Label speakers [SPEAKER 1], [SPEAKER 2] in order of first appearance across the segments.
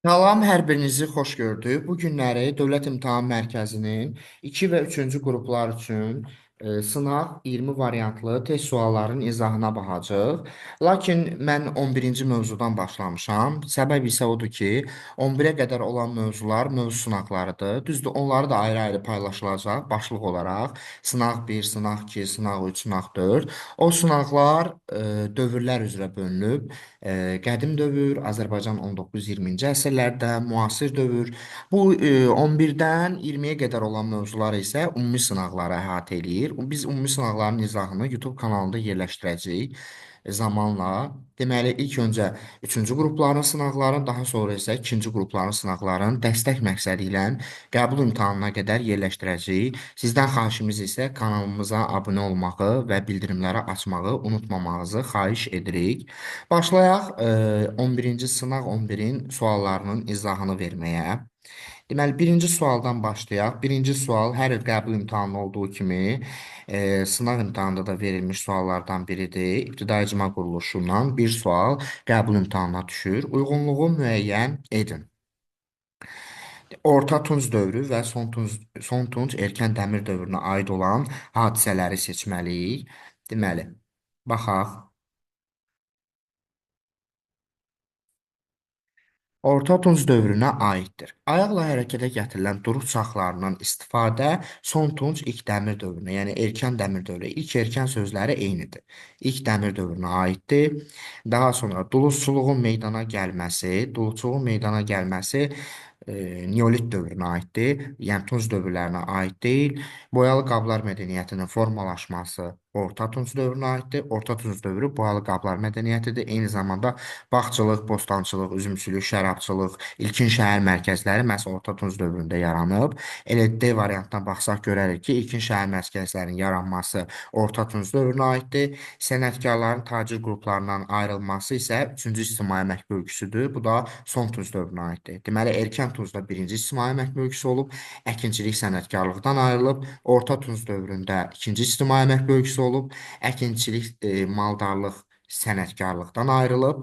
[SPEAKER 1] Salam, hər birinizi xoş gördük. Bu günləri Dövlət İmtahan Mərkəzinin 2 və 3-cü qruplar üçün sınaq 20 variantlı test suallarının izahına baxacağıq. Lakin mən 11-ci mövzudan başlamışam. Səbəb isə odur ki, 11-ə qədər olan mövzular mövzu sınaqlarıdır. Düzdür, onları da ayrı-ayrı paylaşılacaq başlıq olaraq. Sınaq 1, sınaq 2, sınaq 3, sınaq 4. O sınaqlar dövrlər üzrə bölünüb. Qədim dövr, Azərbaycan 19-20-ci əsrlərdə, müasir dövr. Bu 11-dən 20-yə qədər olan mövzular isə ümumi sınaqları əhatə eləyir. Biz ümumi sınaqların izahını YouTube kanalında yerləşdirəcəyik zamanla. Deməli, ilk öncə 3-cü qrupların sınaqlarını, daha sonra isə 2-ci qrupların sınaqlarını dəstək məqsədi ilə qəbul imtahanına qədər yerləşdirəcəyik. Sizdən xahişimiz isə kanalımıza abunə olmağı və bildirimləri açmağı unutmamağınızı xahiş edirik. Başlayaq 11-ci sınaq 11-in suallarının izahını verməyə. Deməli, birinci sualdan başlayaq. Birinci sual hər il qəbul imtahanı olduğu kimi sınaq imtahanında da verilmiş suallardan biridir. İbtidai icma quruluşundan bir sual qəbul imtahanına düşür. Uyğunluğu müəyyən edin. Orta Tunc dövrü və son Tunc erkən dəmir dövrünə aid olan hadisələri seçməliyik. Deməli, baxaq. Orta Tunc dövrünə aiddir. Ayaqla hərəkətə gətirilən duruq çaxlarından istifadə son Tunc ilk dəmir dövrünə, yəni erkən dəmir dövrü, ilk erkən sözləri eynidir. İlk dəmir dövrünə aiddir. Daha sonra duluzçuluğun meydana gəlməsi, Neolit dövrünə aiddir, yəni Tunc dövrlərinə aid deyil. Boyalı qablar mədəniyyətinin formalaşması Orta Tunc dövrünə aiddir. Orta Tunc dövrü boyalı qablar mədəniyyətidir. Eyni zamanda bağçılıq, bostançılıq, üzümçülük, şərabçılıq, ilkin şəhər mərkəzləri məhz Orta Tunc dövründə yaranıb. Elə D variantına baxsaq görərik ki, ilkin şəhər mərkəzlərinin yaranması Orta Tunc dövrünə aiddir. Sənətkarların tacir qruplarından ayrılması isə 3-cü ictimai əmək bölgüsüdür. Bu da son Tunc dövrünə aiddir. Deməli, erkən Tuncda 1-ci ictimai əmək bölgüsü olub, əkinçilik sənətkarlıqdan ayrılıb, Orta Tunc dövründə 2-ci ictimai əmək bölgüsü olub, əkinçilik, maldarlıq sənətkarlıqdan ayrılıb,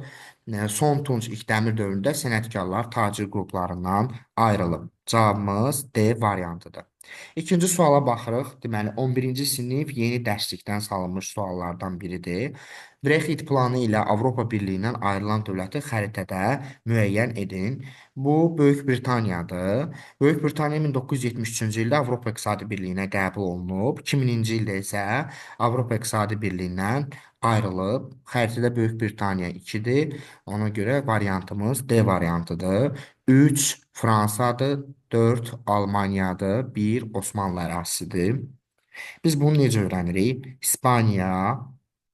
[SPEAKER 1] son Tunc ilk dəmir dövründə sənətkarlar tacir qruplarından ayrılıb. Cavabımız D variantıdır. İkinci suala baxırıq. Deməli, 11-ci sinif yeni dərslikdən salınmış suallardan biridir. Brexit planı ilə Avropa Birliyindən ayrılan dövləti xəritədə müəyyən edin. Bu, Böyük Britaniyadır. Böyük Britaniya 1973-cü ildə Avropa İqtisadi Birliyinə qəbul olunub. 2000-ci ildə isə Avropa İqtisadi Birliyindən ayrılıb. Xəritədə Böyük Britaniya 2-dir. Ona görə variantımız D variantıdır. 3 Fransadır, 4 Almaniyadır, 1 Osmanlı ərazisidir. Biz bunu necə öyrənirik? İspaniya,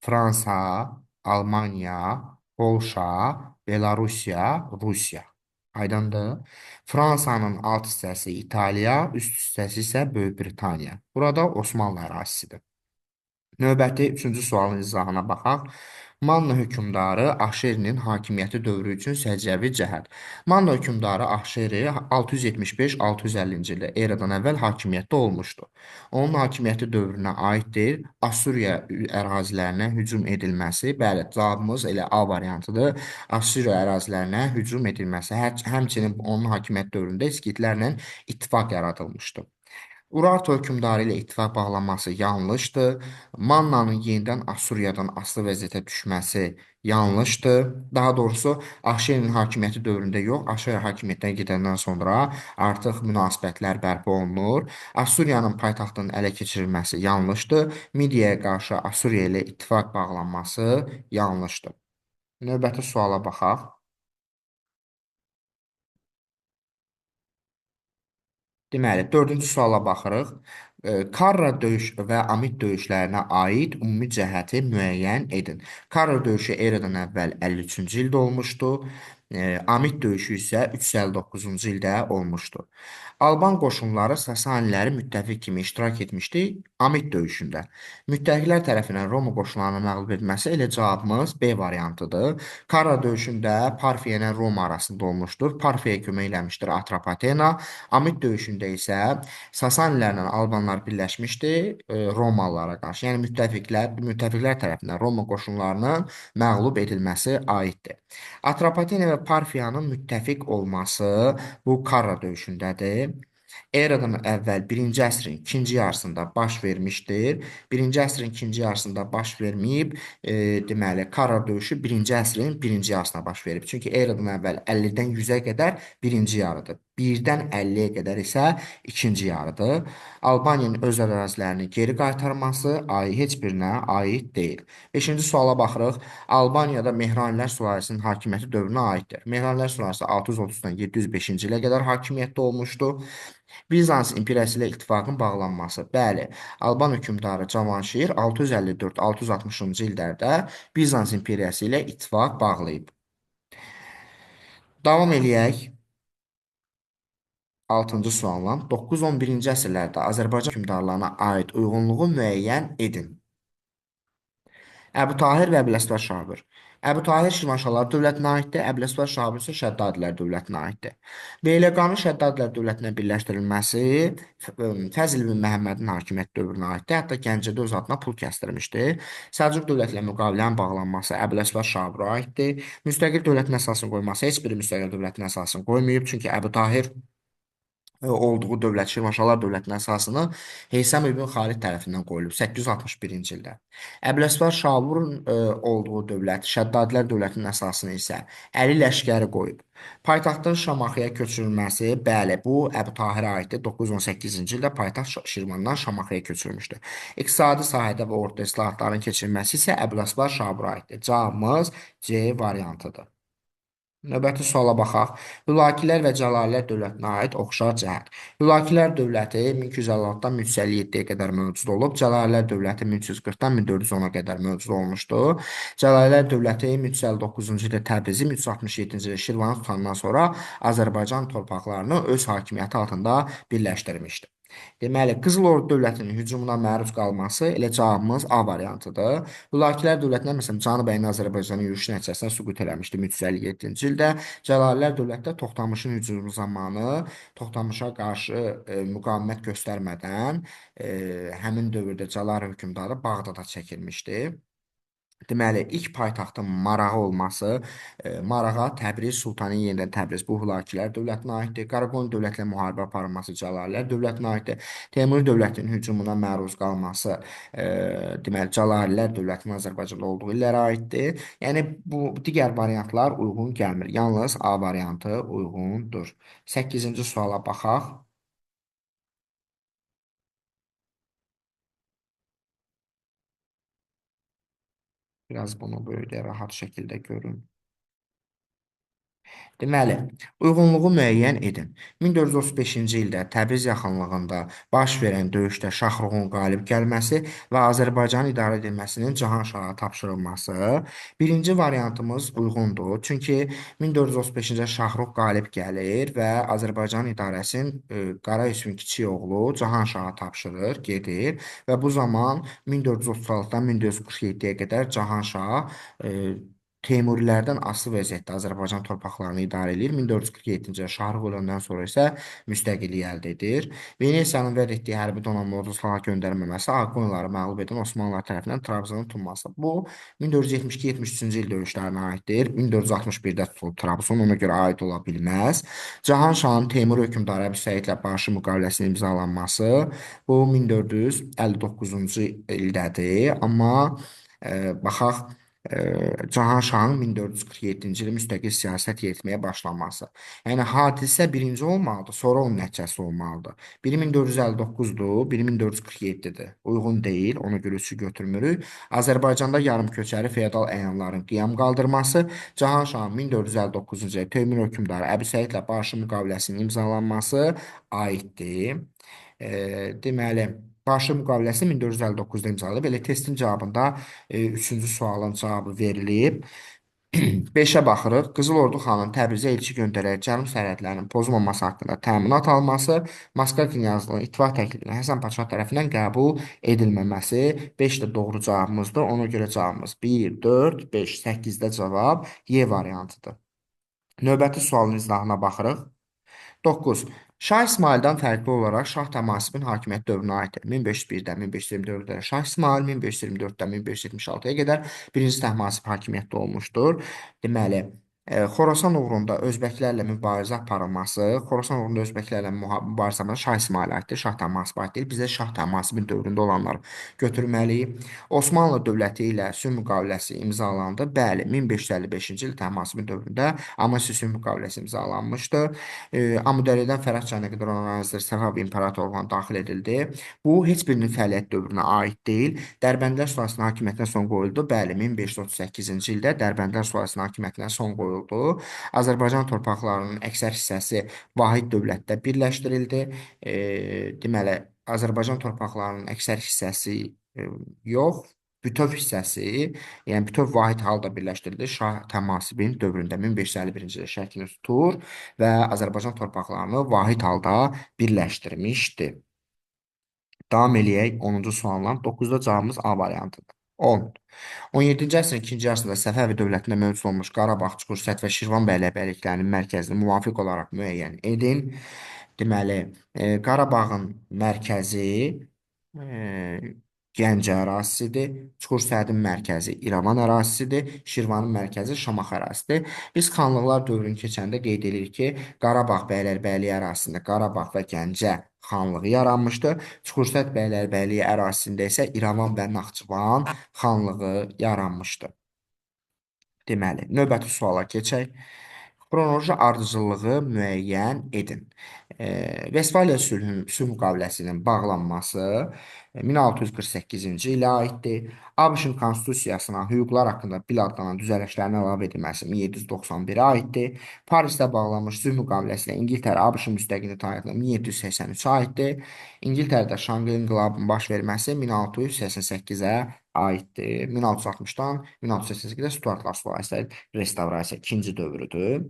[SPEAKER 1] Fransa, Almaniya, Polşa, Belarusiya, Rusiya. Aydındır. Fransanın alt hissəsi İtaliya, üst hissəsi isə Böyük Britaniya. Burada Osmanlı ərazisidir. Növbəti üçüncü sualın izahına baxaq. Manna hökmdarı Aşerinin hakimiyyəti dövrü üçün səciyyəvi cəhət. Manna hökmdarı Aşeri 675-650-ci ildə eradan əvvəl hakimiyyətdə olmuşdu. Onun hakimiyyəti dövrünə aiddir. Assuriya ərazilərinə hücum edilməsi. Bəli, cavabımız elə A variantıdır. Assuriya ərazilərinə hücum edilməsi. Həmçinin onun hakimiyyət dövründə İskitlərlə ittifaq yaradılmışdı. Urartu hökmdarı ilə ittifaq bağlanması yanlışdır. Mannanın yenidən Assuriyadan asılı vəziyyətə düşməsi yanlışdır. Daha doğrusu, Aşerinin hakimiyyəti dövründə yox, Aşeri hakimiyyətdən gedəndən sonra artıq münasibətlər bərpa olunur. Assuriyanın paytaxtının ələ keçirilməsi yanlışdır. Midiyaya qarşı Assuriya ilə ittifaq bağlanması yanlışdır. Növbəti suala baxaq. Deməli, dördüncü suala baxırıq. Karra döyüş və Amid döyüşlərinə aid ümumi cəhəti müəyyən edin. Karra döyüşü eradan əvvəl 53-cü ildə olmuşdu. Amid döyüşü isə 359-cu ildə olmuşdu. Alban qoşunları Sasaniləri müttəfiq kimi iştirak etmişdi Amid döyüşündə. Müttəfiqlər tərəfindən Roma qoşunlarının məğlub edilməsi elə cavabımız B variantıdır. Karra döyüşündə Parfiya ilə Roma arasında olmuşdur. Parfiyaya kömək eləmişdir Atropatena. Amid döyüşündə isə Sasanilərlə Albanlar birləşmişdi Romalılara qarşı. Yəni müttəfiqlər tərəfindən Roma qoşunlarının məğlub edilməsi aiddir. Atropatena və və Parfiyanın müttəfiq olması bu Karra döyüşündədir. Eradan əvvəl 1-ci əsrin ikinci yarısında baş vermişdir. 1-ci əsrin ikinci yarısında baş verməyib, deməli, Karra döyüşü 1-ci əsrin birinci yarısına baş verib. Çünki eradan əvvəl 50-dən 100-ə qədər birinci yarıdır. 1-dən 50-yə qədər isə ikinci yarıdır. Albaniyanın öz ərazilərini geri qaytarması heç birinə aid deyil. 5-ci suala baxırıq. Albaniyada Mehranilər sülaləsinin hakimiyyəti dövrünə aiddir. Mehranilər sülaləsi 630-dan 705-ci ilə qədər hakimiyyətdə olmuşdu. Bizans imperiyası ilə ittifaqın bağlanması. Bəli, Alban hökmdarı Cavanşir 654-660-cı illərdə Bizans imperiyası ilə ittifaq bağlayıb. Davam eləyək. 6-cı sualla 9-11-ci əsrlərdə Azərbaycan hökmdarlarına aid uyğunluğu müəyyən edin. Əbu Tahir və Əbüləsivar Şabur. Əbu Tahir Şirvanşahlar dövlətinə aiddir, Əbüləsivar Şabur isə Şəddadilər dövlətinə aiddir. Beyləqanın Şəddadilər dövlətinə birləşdirilməsi Fəzl ibn Məhəmmədin hakimiyyət dövrünə aiddir. Hətta Gəncədə öz adına pul kəstirmişdi. Səlcuq dövləti ilə müqavilənin bağlanması Əbüləsivar Şabura aiddir. Müstəqil dövlətin əsasını qoyması heç biri müstəqil dövlətin əsasını qoymayıb. Çünki Əbu Tahir olduğu dövlət, Şirvanşahlar dövlətinin əsasını Heysəm ibn Xalid tərəfindən qoyulub 861-ci ildə. Əbüləsivar Şaburun olduğu dövlət, Şəddadilər dövlətinin əsasını isə Əli Ləşkəri qoyub. Paytaxtın Şamaxıya köçürülməsi, bəli, bu Əbu Tahirə aiddir. 918-ci ildə paytaxt Şirvandan Şamaxıya köçürülmüşdür. İqtisadi sahədə və orta islahatların keçirilməsi isə Əbüləsivar Şabura aiddir. Cavabımız C variantıdır. Növbəti suala baxaq. Hülakilər və Cəlalilər dövlətinə aid oxşar cəhət. Hülakilər dövləti 1256-dan 1357-yə qədər mövcud olub. Cəlalilər dövləti 1340-dan 1410-a qədər mövcud olmuşdu. Cəlalilər dövləti 1359-cu ildə Təbrizi, 1367-ci ildə Şirvanı tutandan sonra Azərbaycan torpaqlarını öz hakimiyyəti altında birləşdirmişdi. Deməli, Qızıl Ordu dövlətinin hücumuna məruz qalması elə cavabımız A variantıdır. Hülakilər dövlətinə, məsələn, Canıbəyin Azərbaycana yürüşü nəticəsində süqut eləmişdi 1357-ci ildə. Cəlalilər dövləti də Toxtamışın hücumu zamanı Toxtamışa qarşı müqavimət göstərmədən həmin dövrdə Cəlalilər hökmdarı Bağdada çəkilmişdi. Deməli, ilk paytaxtın Marağa olması, Marağa, Təbriz, Sultanın yenidən Təbriz, bu Hülakilər dövlətinə aiddir. Qaraqoyun dövlətlə müharibə aparılması Cəlalilər dövlətinə aiddir. Teymuri dövlətinin hücumuna məruz qalması, deməli, Cəlalilər dövlətinin Azərbaycanda olduğu illərə aiddir. Yəni, bu digər variantlar uyğun gəlmir. Yalnız A variantı uyğundur. 8-ci suala baxaq. Biraz bunu böyle rahat şəkildə görün. Deməli, uyğunluğu müəyyən edin. 1435-ci ildə Təbriz yaxınlığında baş verən döyüşdə Şahruxun qalib gəlməsi və Azərbaycanın idarə edilməsinin Cahanşaha tapşırılması. Birinci variantımız uyğundur. Çünki 1435-ci ildə Şahrux qalib gəlir və Azərbaycanın idarəsini Qara Yusifin kiçik oğlu Cahanşaha tapşırır, gedir və bu zaman 1436-dan 1447-yə qədər Cahanşah Teymurilərdən asılı vəziyyətdə Azərbaycan torpaqlarını idarə eləyir. 1447-ci ildə Şahrux öləndən sonra isə müstəqillik əldə edir. Venesiyanın vəd etdiyi hərbi donanma ordusuna göndərməməsi, Ağqoyunları məğlub edən Osmanlılar tərəfindən Trabzonun tutulması. Bu 1472-73-cü il döyüşlərinə aiddir. 1461-də tutulub Trabzon, ona görə aid ola bilməz. Cahanşahın Teymur hökmdarı Əbu Səidlə barışıq müqaviləsinin imzalanması bu 1459-cu ildədir. Amma baxaq Cahanşahın 1447-ci ildə müstəqil siyasət yeritməyə başlaması. Yəni hadisə birinci olmalıdır, sonra onun nəticəsi olmalıdır. Biri 1459-dur, biri 1447-dir. Uyğun deyil, ona görə üçü götürmürük. Azərbaycanda yarım köçəri feodal əyanların qiyam qaldırması, Cahanşahın 1459-cu ildə Teymur hökmdarı Əbu Səidlə barışıq müqaviləsinin imzalanması aiddir. Deməli, Barışıq müqaviləsi 1459-da imzalanıb. Belə testin cavabında üçüncü sualın cavabı verilib. 5-ə baxırıq. Qızıl Ordu xanın Təbrizə elçi göndərərək cənub sərhədlərinin pozulmaması haqqında təminat alması, Moskva knyazlığının ittifaq təklifinin Həsən Padşah tərəfindən qəbul edilməməsi. 5 də doğru cavabımızdır. Ona görə cavabımız 1, 4, 5, 8-də cavab Y variantıdır. Növbəti sualın izahına baxırıq. 9. Şah İsmayıldan fərqli olaraq Şah Təhmasibin hakimiyyət dövrünə aiddir. 1501-dən 1524-də Şah İsmayıl, 1524-dən 1576-ya qədər birinci Təhmasib hakimiyyətdə olmuşdur. Deməli, Xorasan uğrunda özbəklərlə mübarizə aparılması, Xorasan uğrunda özbəklərlə mübarizə aparılması Şah İsmayıla aiddir, Şah Təhmasibə aid deyil. Bizə Şah Təhmasibin dövründə olanları götürməliyik. Osmanlı dövləti ilə sülh müqaviləsi imzalandı. Bəli, 1555-ci il Təhmasibin dövründə Amasya sülh müqaviləsi imzalanmışdı. Amudərədən Fərəd çayına qədər olan ərazilər Səfəvi İmperatorluğuna daxil edildi. Bu, heç birinin fəaliyyət dövrünə aid deyil. Dərbəndlər sülaləsinin hakimiyyətinə son qoyuldu. Bəli, 1538-ci ildə Dərbəndlər sülaləsinin hakimiyyətinə son qoyuldu. Azərbaycan torpaqlarının əksər hissəsi vahid dövlətdə birləşdirildi. Deməli, Azərbaycan torpaqlarının əksər hissəsi yox, bütöv hissəsi, yəni bütöv vahid halda birləşdirildi Şah Təhmasibin dövründə 1551-ci ildə şəklini tutur və Azərbaycan torpaqlarını vahid halda birləşdirmişdi. Davam eləyək 10-cu sualla. 9-da cavabımız A variantıdır. 10. 17-ci əsrin ikinci yarısında Səfəvi dövlətində mövcud olmuş Qarabağ, Çuxursət və Şirvan bəylərбəyliklərinin mərkəzini müvafiq olaraq müəyyən edin. Deməli, Qarabağın mərkəzi Gəncə ərazisidir, Çuxursətin mərkəzi İrəvan ərazisidir, Şirvanın mərkəzi Şamaxı ərazisidir. Biz xanlıqlar dövrünü keçəndə qeyd edirik ki, Qarabağ bəylərbəyliyi ərazisində Qarabağ və Gəncə xanlığı yaranmışdı. Çuxursət bəylərbəyliyi ərazisində isə İrəvan və Naxçıvan xanlığı yaranmışdı. Deməli, növbəti suala keçək. Xronoloji ardıcıllığı müəyyən edin. Vestfaliya sülh müqaviləsinin bağlanması 1648-ci ilə aiddir. ABŞ-ın konstitusiyasına hüquqlar haqqında bil adlanan düzəlişlərin əlavə edilməsi 1791-ə aiddir. Parisdə bağlanmış sülh müqaviləsi ilə İngiltərə ABŞ-ın müstəqilliyi tarixinə 1783-ə aiddir. İngiltərədə Şanlı inqilabının baş verməsi 1688-ə aiddir. 1660-dan 1688-də Stuartlar sülaləsində restavrasiya ikinci dövrüdür.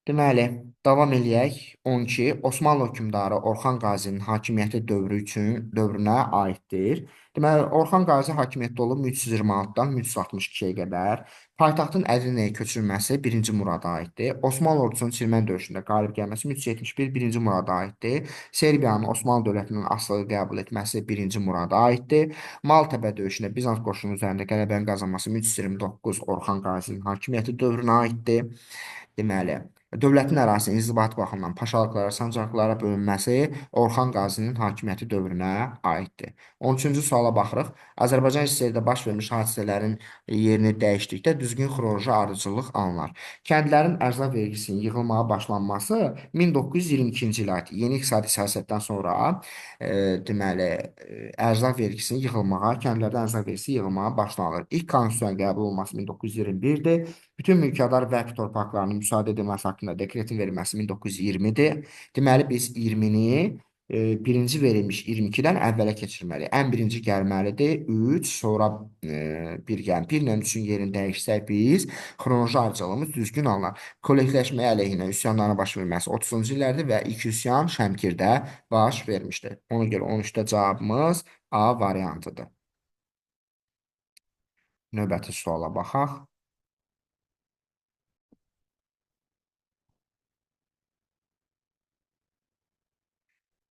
[SPEAKER 1] Deməli, davam eləyək. 12. Osmanlı hökmdarı Orxan Qazinin hakimiyyəti dövrünə aiddir. Deməli, Orxan Qazi hakimiyyətdə olub 1326-dan 1362-yə qədər. Paytaxtın Ədirnəyə köçürülməsi 1-ci Murada aiddir. Osmanlı ordusunun Çirmən döyüşündə qalib gəlməsi 1371 1-ci Murada aiddir. Serbiyanın Osmanlı dövlətinin asılılığı qəbul etməsi 1-ci Murada aiddir. Maltəpə döyüşündə Bizans qoşunun üzərində qələbəni qazanması 1329 Orxan Qazinin hakimiyyəti dövrünə aiddir. Deməli, dövlətin ərazisinin inzibati baxımdan paşalıqlara, sancaqlara bölünməsi Orxan Qazinin hakimiyyəti dövrünə aiddir. 13-cü suala baxırıq. Azərbaycan SSR-də baş vermiş hadisələrin yerini dəyişdikdə düzgün xronoloji ardıcıllıq alınır. Kəndlərin ərzaq vergisinin yığılmağa başlanması 1922-ci ilə aid. Yeni iqtisadi siyasətdən sonra deməli, ərzaq vergisinin yığılmağa, kəndlərdə ərzaq vergisi yığılmağa başlanılır. İlk konstitusiyanın qəbul olunması 1921-dir. Bütün mülkədar vəqf torpaqlarının müsadə edilməsi haqqında dekretin verilməsi 1920-dir. Deməli, biz 20-ni birinci verilmiş 22-dən əvvələ keçirməliyik. Ən birinci gəlməlidir 3, sonra 1 gəlin. 1 ilə 3-ün yerini dəyişsək biz, xronoloji ardıcıllığımız düzgün alınar. Kollektivləşməyə əleyhinə üsyanların baş verməsi 30-cu illərdir və ilk üsyan Şəmkirdə baş vermişdir. Ona görə 13-də cavabımız A variantıdır. Növbəti suala baxaq.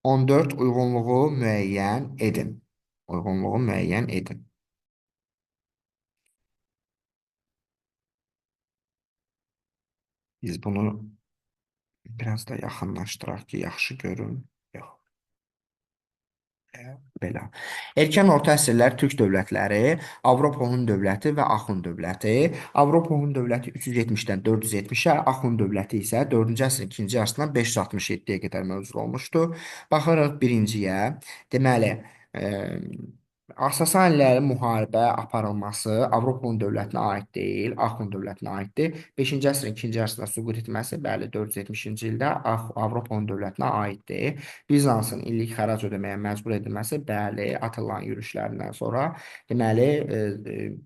[SPEAKER 1] 14 uyğunluğu müəyyən edin. Uyğunluğu müəyyən edin. Biz bunu biraz da yaxınlaşdıraq ki, yaxşı görün. Yox. Belə. Erkən orta əsrlər Türk dövlətləri, Avropa Hun dövləti və Axun dövləti. Avropa Hun dövləti 370-dən 470-ə, Axun dövləti isə 4-cü əsrin ikinci yarısından 567-yə qədər mövcud olmuşdu. Baxırıq birinciyə. Deməli, Sasanilərin müharibə aparılması Avropa Hun dövlətinə aid deyil, Axun dövlətinə aiddir. 5-ci əsrin ikinci yarısında süqut etməsi, bəli, 470-ci ildə Avropa Hun dövlətinə aiddir. Bizansın illik xərac ödəməyə məcbur edilməsi, bəli, Atılların yürüşlərindən sonra, deməli,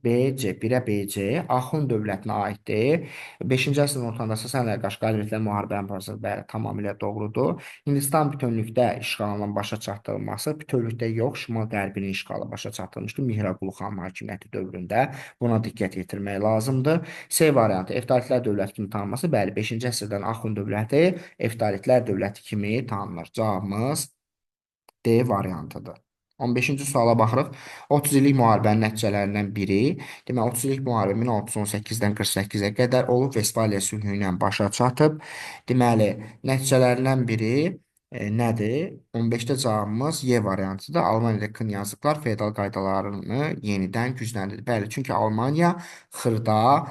[SPEAKER 1] B, C, 1-ə B, C, Axun dövlətinə aiddir. 5-ci əsrin ortalarında Sasanilərə qarşı qalib edilən müharibə aparılması, bəli, tamamilə doğrudur. Hindistan bütövlükdə işğalının başa çatdırılması, bütövlükdə yox, şimal-qərbinin işğalı başa çatdırılmışdı Mihraqulu xanın hakimiyyəti dövründə. Buna diqqət yetirmək lazımdır. C variantı, Eftalitlər dövləti kimi tanınması, bəli, 5-ci əsrdən Axun dövləti Eftalitlər dövləti kimi tanınır. Cavabımız D variantıdır. 15-ci suala baxırıq. 30 illik müharibənin nəticələrindən biri. Deməli, 30 illik müharibə 1618-dən 48-ə qədər olub, Vestfaliya sülhü ilə başa çatıb. Deməli, nəticələrindən biri nədir? 15-də cavabımız Y variantıdır. Almaniyada knyazlıqlar feodal qaydalarını yenidən gücləndirdi. Bəli, çünki Almaniya xırda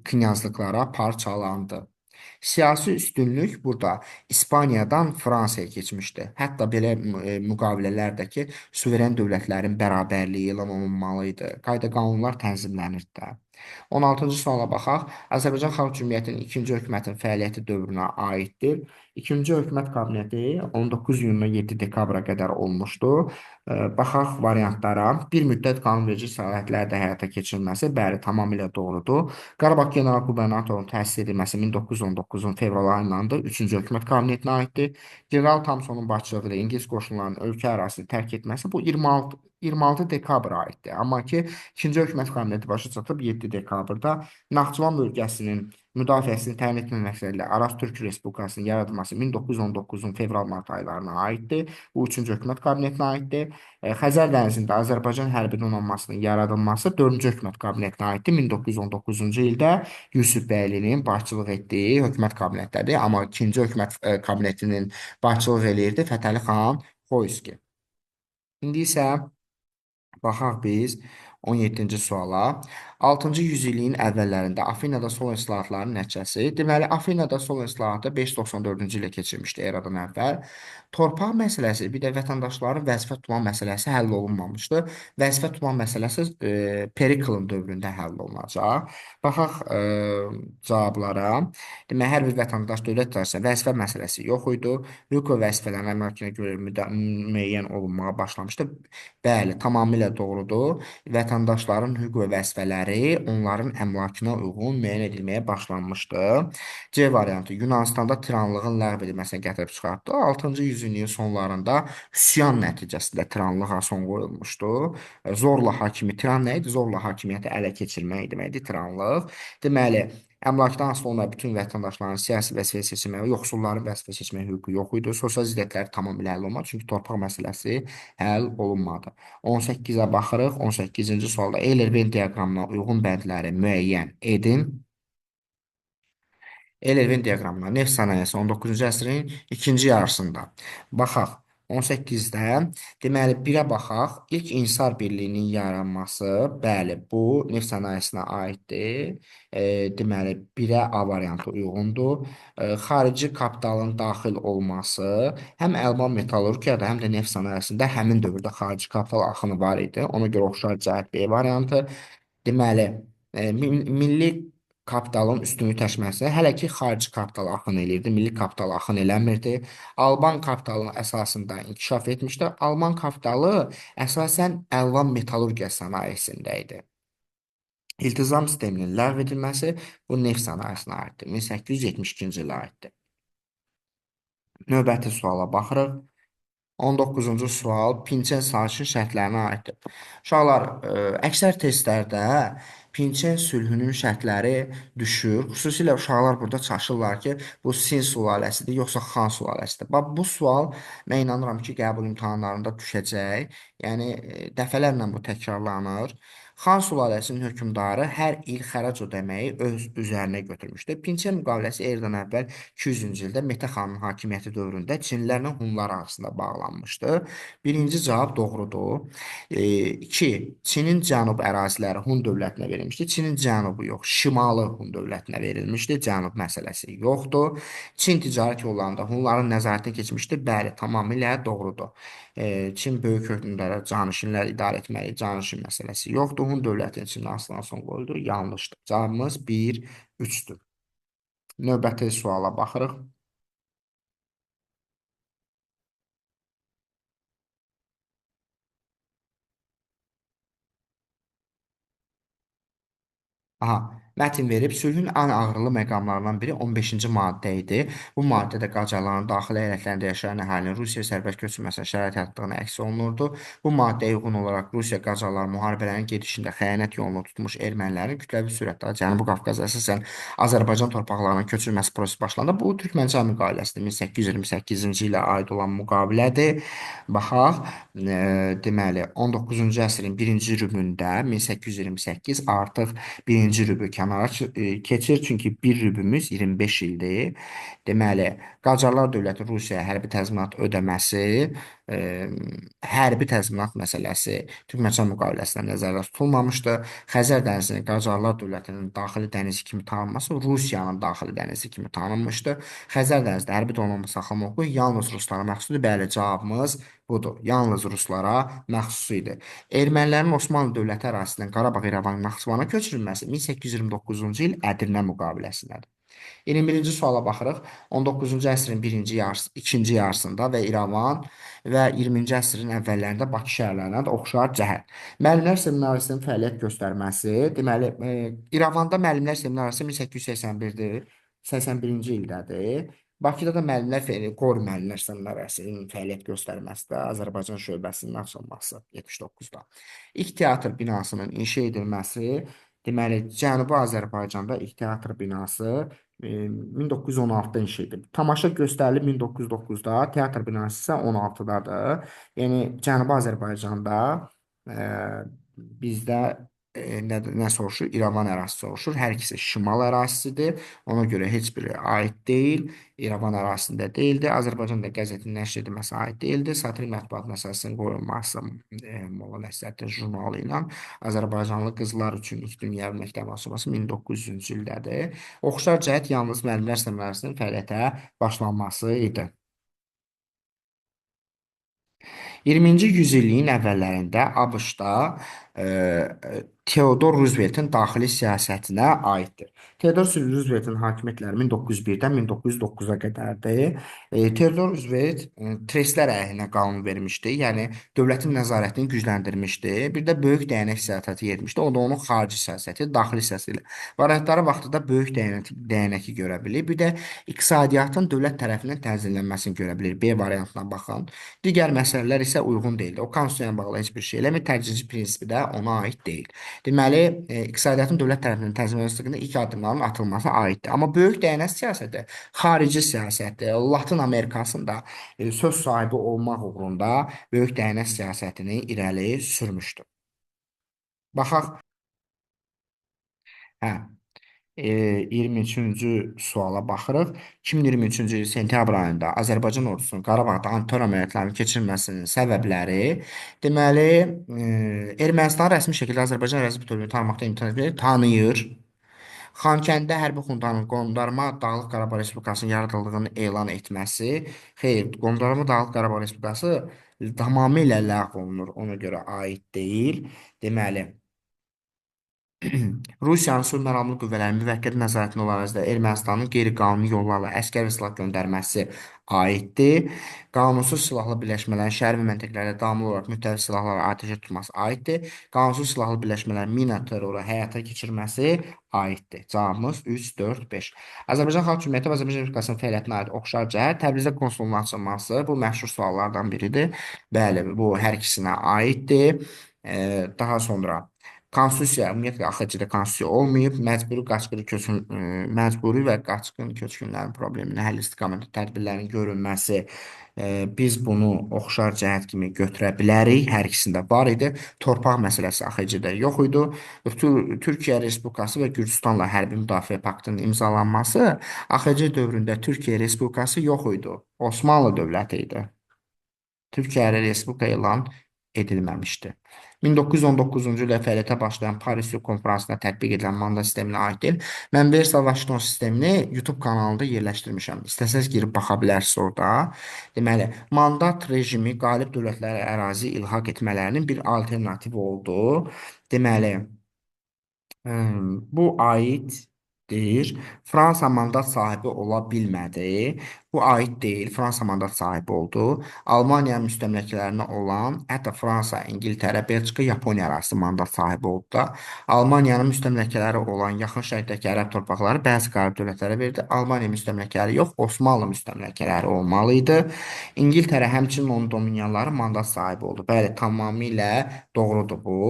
[SPEAKER 1] knyazlıqlara parçalandı. Siyasi üstünlük burada İspaniyadan Fransaya keçmişdi. Hətta belə müqavilələr də ki, suveren dövlətlərin bərabərliyi elan olunmalı idi. Qayda qanunlar tənzimlənirdi də. 16-cı suala baxaq. Azərbaycan Xalq Cümhuriyyətinin ikinci hökumətin fəaliyyəti dövrünə aiddir. İkinci hökumət kabineti 19 iyundan 7 dekabra qədər olmuşdu. Baxaq variantlara. Bir müddət qanunverici səlahiyyətlər də həyata keçirilməsi, bəli, tamamilə doğrudur. Qarabağ General Qubernatorunun təsis edilməsi 1919-un fevral ayındandır. Üçüncü hökumət kabinetinə aiddir. General Thomsonun başçılığı ilə İngilis qoşunlarının ölkə ərazisini tərk etməsi bu 26 dekabra aiddir. Amma ki, ikinci hökumət kabineti başa çatıb 7 dekabrda Naxçıvan bölgəsinin müdafiəsini təmin etmə məqsədi ilə Araz Türk Respublikasının yaradılması 1919-un fevral-mart aylarına aiddir. Bu, üçüncü hökumət kabinetinə aiddir. Xəzər dənizində Azərbaycan hərbi donanmasının yaradılması 4-cü hökumət kabinetinə aiddir. 1919-cu ildə Yusif Bəylinin başçılıq etdiyi hökumət kabinetdədir. Amma ikinci hökumət kabinetinin başçılıq eləyirdi Fətəli xan Xoyski. İndi isə baxaq biz 17-ci suala. 6-cı yüzilliyin əvvəllərində Afinada sol islahatların nəticəsi. Deməli, Afinada sol islahatı 594-cü ilə keçirmişdi eradan əvvəl. Torpaq məsələsi, bir də vətəndaşların vəzifə tutma məsələsi həll olunmamışdı. Vəzifə tutma məsələsi Periklın dövründə həll olunacaq. Baxaq cavablara. Deməli, hər bir vətəndaş dövlət idarəsində vəzifə məsələsi yox idi. Hüquq və vəzifələrin əmlakına görə müəyyən olunmağa başlamışdı. Bəli, tamamilə doğrudur. Vətəndaşların hüquq və vəzifələri onların əmlakına uyğun müəyyən edilməyə başlanmışdı. C variantı Yunanıstanda tiranlığın ləğv edilməsinə gətirib çıxartdı. 6-cı yüzilliyin sonlarında üsyan nəticəsində tiranlığa son qoyulmuşdu. Zorla hakimi, tiran nə idi? Zorla hakimiyyəti ələ keçirmək deməkdir tiranlıq. Deməli, əmlakdan asılı olmayan bütün vətəndaşların siyasi vəzifəyə seçilməyə, yoxsulların vəzifə seçməyə hüququ yox idi. Sosial ziddiyyətlər tamamilə həll olunmadı, çünki torpaq məsələsi həll olunmadı. 18-ə baxırıq. 18-ci sualda Euler-Venn diaqramına uyğun bəndləri müəyyən edin. Euler-Venn diaqramına neft sənayesi 19-cu əsrin ikinci yarısında. Baxaq. 18-də, deməli, 1-ə baxaq. İlk İnsar Birliyinin yaranması, bəli, bu neft sənayesinə aiddir. Deməli, 1-ə A variantı uyğundur. Xarici kapitalın daxil olması, həm əlvan metallurgiyada, həm də neft sənayesində həmin dövrdə xarici kapital axını var idi. Ona görə oxşar cəhət B variantı. Deməli, milli kapitalın üstünlük təşməsi hələ ki xarici kapital axın eləyirdi, milli kapital axın eləmirdi. Alban kapitalının əsasında inkişaf etmişdi. Alman kapitalı əsasən əlvan metallurgiya sənayesində idi. İltizam sisteminin ləğv edilməsi bu neft sənayesinə aiddir. 1872-ci ilə aiddir. Növbəti suala baxırıq. 19-cu sual Pinçen sazişin şərtlərinə aiddir. Uşaqlar, əksər testlərdə Pinçen sülhünün şərtləri düşür. Xüsusilə uşaqlar burada çaşırlar ki, bu Sin sülaləsidir, yoxsa Xan sülaləsidir. Bax, bu sual mən inanıram ki, qəbul imtahanlarında düşəcək. Yəni, dəfələrlə bu təkrarlanır. Xan sülaləsinin hökmdarı hər il xərac ödəməyi öz üzərinə götürmüşdü. Pinçen müqaviləsi eradan əvvəl 200-cü ildə Metə xanın hakimiyyəti dövründə Çinlilərlə Hunlar arasında bağlanmışdı. Birinci cavab doğrudur. 2. Çinin cənub əraziləri Hun dövlətinə verilmişdi. Çinin cənubu yox, şimalı Hun dövlətinə verilmişdi. Cənub məsələsi yoxdur. Çin ticarət yollarında Hunların nəzarətinə keçmişdi. Bəli, tamamilə doğrudur. Çin böyük hökmdara canişinlər idarə etməli, canişin məsələsi yoxdur. Hun dövlətinin Çinin asılına son qoyuldu. Yanlışdır. Cavabımız 1, 3-dür. Növbəti suala baxırıq. Aha, Mətn verib, sülhün ən ağrılı məqamlarından biri 15-ci maddə idi. Bu maddədə Qacarların daxili əyalətlərində yaşayan əhalinin Rusiya sərbəst köçürməsinə şərait yaratdığını əks olunurdu. Bu maddəyə uyğun olaraq Rusiya Qacarlar müharibələrin gedişində xəyanət yolunu tutmuş ermənilərin kütləvi sürətdə Cənubi Qafqaz, əsasən Azərbaycan torpaqlarına köçürməsi prosesi başlandı. Bu Türkmənçay müqaviləsidir. 1828-ci ilə aid olan müqavilədir. Baxaq, deməli 19-cu əsrin birinci rübündə 1828 artıq birinci rübü kənara keçir. Çünki bir rübümüz 25 ildir. Deməli, Qacarlar dövləti Rusiyaya hərbi təzminat ödəməsi, e, hərbi təzminat məsələsi Türkmənçay müqaviləsində nəzərdə tutulmamışdı. Xəzər dənizinin Qacarlar dövlətinin daxili dənizi kimi tanınması Rusiyanın daxili dənizi kimi tanınmışdı. Xəzər dənizində hərbi donanma saxlama hüququ yalnız ruslara məxsusdur. Bəli, cavabımız budur. Yalnız ruslara məxsus idi. Ermənilərin Osmanlı dövləti ərazisindən Qarabağ, İrəvan, Naxçıvana köçürülməsi 1829-cu il Ədirnə müqaviləsindədir. 21-ci suala baxırıq. 19-cu əsrin birinci yarısı, ikinci yarısında və İrəvan və 20-ci əsrin əvvəllərində Bakı şəhərlərinə də oxşar cəhət. Müəllimlər seminariyasının fəaliyyət göstərməsi, deməli, İrəvanda müəllimlər seminariyası 1881-dir, 81-ci ildədir. Bakıda da müəllimlər Qori müəllimlər seminariyasının fəaliyyət göstərməsi də Azərbaycan şöbəsinin açılması 79-da. İlk teatr binasının inşa edilməsi, deməli, Cənubi Azərbaycanda ilk teatr binası 1916-da inşa edilib. Tamaşa göstərilib 1909-da, teatr binası isə 16-dadır. Yəni Cənubi Azərbaycanda e, bizdə nə soruşur? İrəvan ərazisi soruşur. Hər ikisi şimal ərazisidir. Ona görə heç biri aid deyil. İrəvan ərazisində deyildi. Azərbaycanda qəzetin nəşr edilməsi aid deyildi. Satirik mətbuat məsələsinin qoyulması Molla Nəsrəddin jurnalı ilə Azərbaycanlı qızlar üçün ilk dünyəvi məktəb açılması 1900-cü ildədir. Oxşar cəhət yalnız müəllimlər seminariyasının fəaliyyətə başlanması idi. 20-ci yüzilliyin əvvəllərində ABŞ-da Theodor Rooseveltin daxili siyasətinə aiddir. Theodor Rooseveltin hakimiyyətləri 1901-dən 1909-a qədərdir. Theodor Roosevelt trestlər əleyhinə qanun vermişdi, yəni dövlətin nəzarətini gücləndirmişdi. Bir də böyük dəyənək siyasəti yeritmişdi. O da onun xarici siyasəti, daxili siyasəti ilə. Variantları vaxtında böyük dəyənəki görə bilir. Bir də iqtisadiyyatın dövlət tərəfindən tənzimlənməsini görə bilir. B variantına baxın. Digər məsələlər isə uyğun deyildi. O konstitusiyaya bağlı heç bir şey eləmir. Tərcihi prinsipi də ona aid deyil. Deməli, iqtisadiyyatın dövlət tərəfindən tənzimlənməsi haqqında ilk addımların atılmasına aiddir. Amma böyük dəyənək siyasəti xarici siyasətdir. Latın Amerikasında söz sahibi olmaq uğrunda böyük dəyənək siyasətini irəli sürmüşdür. Baxaq. Hə. 23-cü suala baxırıq. 2023-cü il sentyabr ayında Azərbaycan ordusunun Qarabağda antiterror əməliyyatlarının keçirilməsinin səbəbləri, deməli, Ermənistan rəsmi şəkildə Azərbaycan ərazi bütövlüyünü tanımaqda imtina edir, tanıyır. Xankəndə hərbi xuntanın Qondarma Dağlıq Qarabağ Respublikasının yaradıldığını elan etməsi, xeyr, Qondarma Dağlıq Qarabağ Respublikası tamamilə ləğv olunur, ona görə aid deyil. Deməli, Rusiyanın sülh məramlı qüvvələrinin müvəqqəti nəzarətində olan ərazidə Ermənistanın qeyri-qanuni yollarla əsgər və silah göndərməsi aiddir. Qanunsuz silahlı birləşmələrin şəhər və məntəqələrdə davamlı olaraq müxtəlif silahlarla atəşə tutması aiddir. Qanunsuz silahlı birləşmələrin mina terroru həyata keçirməsi aiddir. Cavabımız 3, 4, 5. Azərbaycan Xalq Cümhuriyyəti və Azərbaycan Respublikasının fəaliyyətinə aid oxşar cəhət Təbrizdə konsulluğun açılması bu məşhur suallardan biridir. Bəli, bu hər ikisinə aiddir. Daha sonra Konstitusiya, ümumiyyətlə AXC-də konstitusiya olmayıb, məcburi qaçqın köçkün, məcburi və qaçqın köçkünlərin probleminin həll istiqamətində tədbirlərin görülməsi, biz bunu oxşar cəhət kimi götürə bilərik. Hər ikisində var idi. Torpaq məsələsi AXC-də yox idi. Türkiyə Respublikası və Gürcüstanla hərbi müdafiə paktının imzalanması AXC dövründə Türkiyə Respublikası yox idi. Osmanlı dövləti idi. Türkiyə Respublika elan edilməmişdi. 1919-cu ildə fəaliyyətə başlayan Paris Sülh Konfransında tətbiq edilən mandat sisteminə aid deyil. Mən Versal Vaşinqton sistemini YouTube kanalında yerləşdirmişəm. İstəsəniz girib baxa bilərsiniz orada. Deməli, mandat rejimi qalib dövlətlərə ərazi ilhaq etmələrinin bir alternativi oldu. Deməli, bu aiddir. Fransa mandat sahibi ola bilmədi. Bu Bu aid deyil. Fransa mandat sahibi oldu. Almaniya müstəmləkələrinə olan, hətta Fransa, İngiltərə, Belçika, Yaponiya arası mandat sahibi oldu da. Almaniyanın müstəmləkələri olan Yaxın Şərqdəki ərəb torpaqları bəzi qalib dövlətlərə verdi. Almaniya müstəmləkələri yox, Osmanlı müstəmləkələri olmalı idi. İngiltərə həmçinin onun dominyanları mandat sahibi oldu. Bəli, tamamilə doğrudur bu.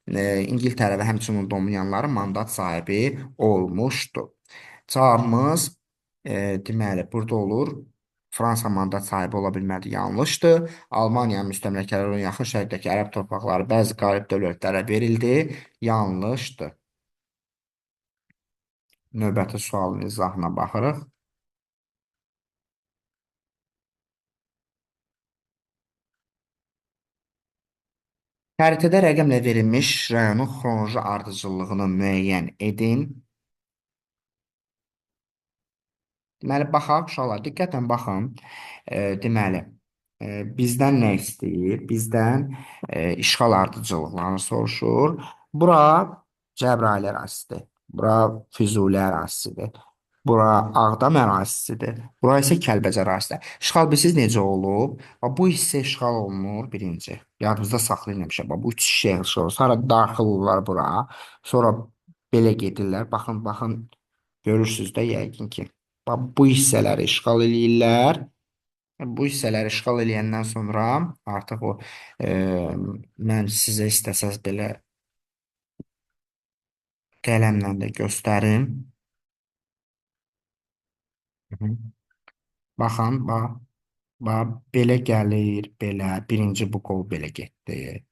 [SPEAKER 1] İngiltərə və həmçinin onun dominyanları mandat sahibi olmuşdu. Cavabımız deməli, burada olur. Fransa mandat sahibi ola bilmədi, yanlışdır. Almaniya müstəmləkələri olan Yaxın Şərqdəki ərəb torpaqları bəzi qalib dövlətlərə verildi, yanlışdır. Növbəti sualın izahına baxırıq. Xəritədə rəqəmlə verilmiş rayonun xronoloji ardıcıllığını müəyyən edin. Deməli, baxaq, uşaqlar, diqqətlə baxın. Deməli, bizdən nə istəyir? Bizdən işğal ardıcıllıqlarını soruşur. Bura Cəbrayıl ərazisidir. Bura Füzuli ərazisidir. Bura Ağdam ərazisidir. Bura isə Kəlbəcər ərazisidir. İşğal bilirsiniz necə olub? Bax, bu hissə işğal olunur birinci. Yadınızda saxlayın həmişə. Bax, bu üç hissə işğal olunur. Sonra daxil olurlar bura. Sonra belə gedirlər. Baxın, baxın, görürsünüz də yəqin ki. Bax, bu hissələri işğal eləyirlər. Bu hissələri işğal eləyəndən sonra artıq o mən sizə istəsəz belə qələmlə də göstərim. Baxın, bax, bax, belə gəlir, belə. Birinci bu qol belə getdi.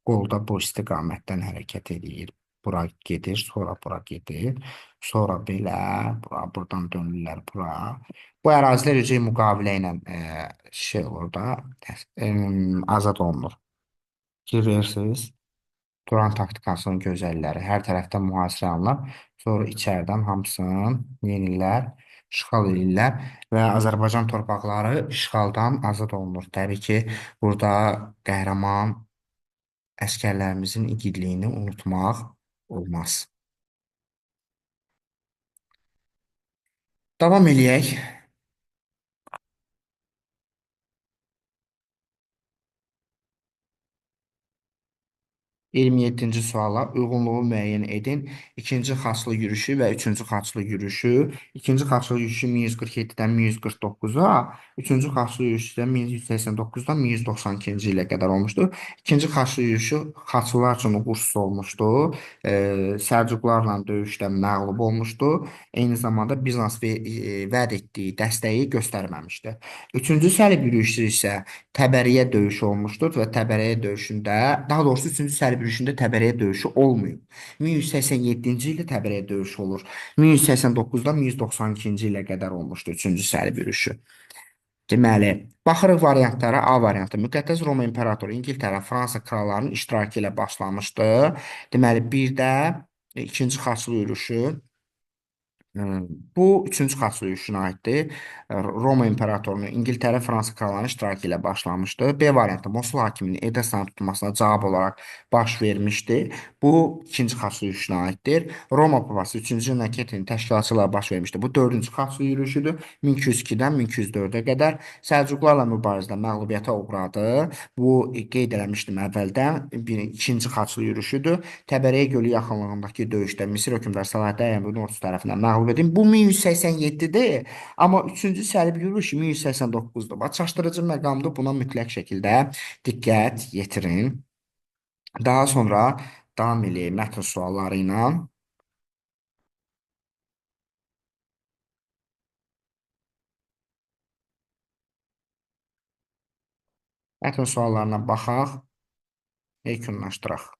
[SPEAKER 1] Qol da bu istiqamətdən hərəkət eləyir. Bura gedir, sonra bura gedir. Sonra belə, bura, buradan dönürlər bura. Bu ərazilər üzrə müqavilə ilə şey olur da, azad olunur. Fikir verirsiniz. Turan taktikasının gözəlləri. Hər tərəfdən mühasirə alınır. Sonra içəridən hamısını yenirlər, işğal edirlər və Azərbaycan torpaqları işğaldan azad olunur. Təbii ki, burada qəhrəman əskərlərimizin igidliyini unutmaq olmaz. Davam eləyək. 27-ci suala uyğunluğu müəyyən edin. İkinci xaçlı yürüşü və üçüncü xaçlı yürüşü. İkinci xaçlı yürüşü 1147-dən 1149-a, üçüncü xaçlı yürüşü də 1189-dan 1192-ci ilə qədər olmuşdu. İkinci xaçlı yürüşü xaçlılar üçün uğursuz olmuşdu. Səlcuqlarla döyüşdə məğlub olmuşdu. Eyni zamanda Bizans vəd etdiyi dəstəyi göstərməmişdi. Üçüncü səlib yürüşü isə Təbəriyə döyüşü olmuşdur və Təbəriyə döyüşündə, daha doğrusu üçüncü səlib yürüşündə Təbəriyə döyüşü olmayıb. 1187-ci ildə Təbəriyə döyüşü olur. 1189-dan 1192-ci ilə qədər olmuşdu üçüncü səlib yürüşü. Deməli, baxırıq variantlara. A variantı. Müqəddəs Roma İmperatoru İngiltərə, Fransa krallarının iştirakı ilə başlamışdı. Deməli, bir də ikinci xaçlı yürüşü. Bu üçüncü xaçlı yürüşünə aiddir. Roma İmperatorunun İngiltərə, Fransa krallarının iştirakı ilə başlamışdı. B variantı Mosul hakiminin Edessanı tutmasına cavab olaraq baş vermişdi. Bu ikinci xaçlı yürüşünə aiddir. Roma papası 3-cü Naketinin təşkilatçılığı baş vermişdi. Bu dördüncü xaçlı yürüşüdür. 1202-dən 1204-ə qədər Səlcuqlarla mübarizədə məğlubiyyətə uğradı. Bu qeyd eləmişdim əvvəldən. Bir, ikinci xaçlı yürüşüdür. Təbəriyə gölü yaxınlığındakı döyüşdə Misir hökmdarı Salahaddin Əyyubinin ordusu tərəfindən məğlub edildi. Bu 1187-dir, amma üçüncü səlib yürüşü 1189-dur. Bax, çaşdırıcı məqamdır. Buna mütləq şəkildə diqqət yetirin. Daha sonra davam eləyək mətn sualları ilə. Mətn suallarına baxaq, yekunlaşdıraq.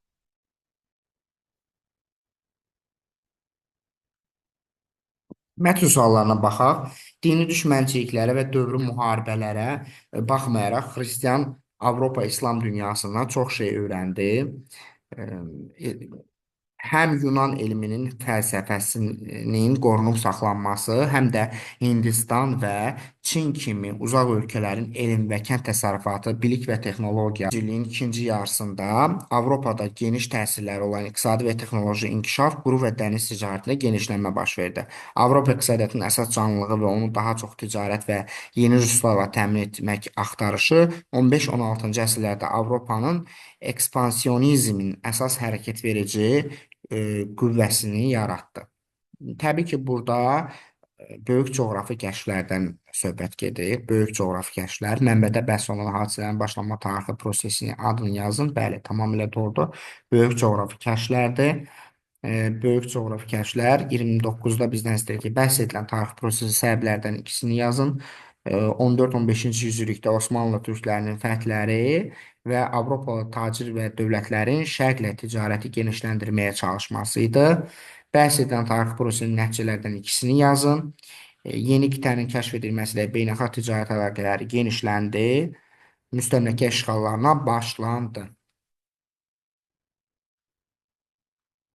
[SPEAKER 1] Mətn suallarına baxaq. Dini düşmənçiliklərə və dövrü müharibələrə baxmayaraq xristian Avropa İslam dünyasından çox şey öyrəndi. Həm Yunan elminin fəlsəfəsinin qorunub saxlanması, həm də Hindistan və Çin kimi uzaq ölkələrin elm və kənd təsərrüfatı, bilik və texnologiya ilin ikinci yarısında Avropada geniş təsirləri olan iqtisadi və texnoloji inkişaf, quru və dəniz ticarətində genişlənmə baş verdi. Avropa iqtisadiyyatının əsas canlılığı və onu daha çox ticarət və yeni resurslarla təmin etmək axtarışı 15-16-cı əsrlərdə Avropanın ekspansionizmin əsas hərəkət verici qüvvəsini yaratdı. Təbii ki, burada böyük coğrafi kəşflərdən söhbət gedir. Böyük coğrafi kəşflər. Mənbədə bəhs olunan hadisələrin başlanma tarixi prosesinin adını yazın. Bəli, tamamilə doğrudur. Böyük coğrafi kəşflərdir. Böyük coğrafi kəşflər 29-da bizdən istəyir ki, bəhs edilən tarix prosesi səbəblərdən ikisini yazın. 14-15-ci yüzillikdə Osmanlı türklərinin fəthləri və Avropalı tacir və dövlətlərin şərqlə ticarəti genişləndirməyə çalışması idi. Bəhs edilən tarix prosesinin nəticələrdən ikisini yazın. Yeni qitənin kəşf edilməsi ilə beynəlxalq ticarət əlaqələri genişləndi. Müstəmləkə işğallarına başlandı.